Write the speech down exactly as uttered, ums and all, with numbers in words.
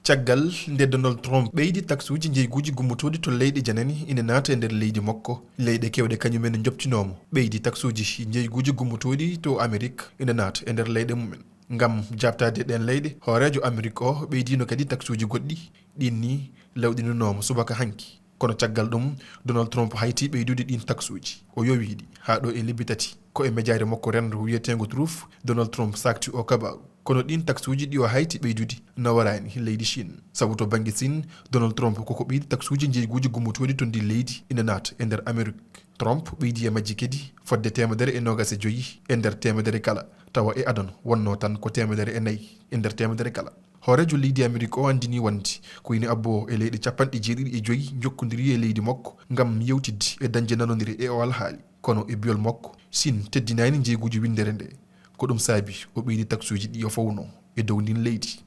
Caggal nde Donald Trump ɓeydi taksuuji njeyguuji gummotooɗi to leyɗe janani ina naata e nder leydi makko, leyɗe keewɗe kañum en njoptinooma ɓeydi taksuuji njeyguuji gummotooɗi to Amerik ina naata e nder leyɗe mumen. Ngam jaabtaade ɗeen leyɗe, hooreejo Amerik o ɓeydiino kadi taksuuji goɗɗi, ɗiin ni lawɗinanooma subaka hanki. Kono caggal ɗum, Donald Trump hayti ɓeydude ɗiin taksuuji. O yowiiɗi haa ɗo e lebbi tati. Ko e mejaare makko renndo wiyeteengo Truth, Donald Trump saakti o kabaaru. Kono ɗiin taksuuji ɗi o hayti ɓeydude nawaraani leydi Chine. Sabu to bannge Siin, Donald Trump koko ɓeydi taksuuji njeyguuji gummotooɗi to ndii leydi ina naata e nder Amerik. Trump ɓeydi e majji kadi fodde teemedere e noogaas e joyi e nder teemedere kala, tawa e aduna wonnoo tan ko teemedere e nayi e nder teemedere kala. Hooreejo leydi Amerik o anndinii wonde ko ina abboo e leyɗe capanɗe jeeɗiɗi e joyi njokkondirii e leydi makko ngam yewtidde e dañde nanondire e o alhaali. Kono e biol makko, Siin teddinaani njeyguuji winndere nde. Ko ɗum saabi o ɓeydi taksuuji ɗi o fawnoo e dow ndiin leydi.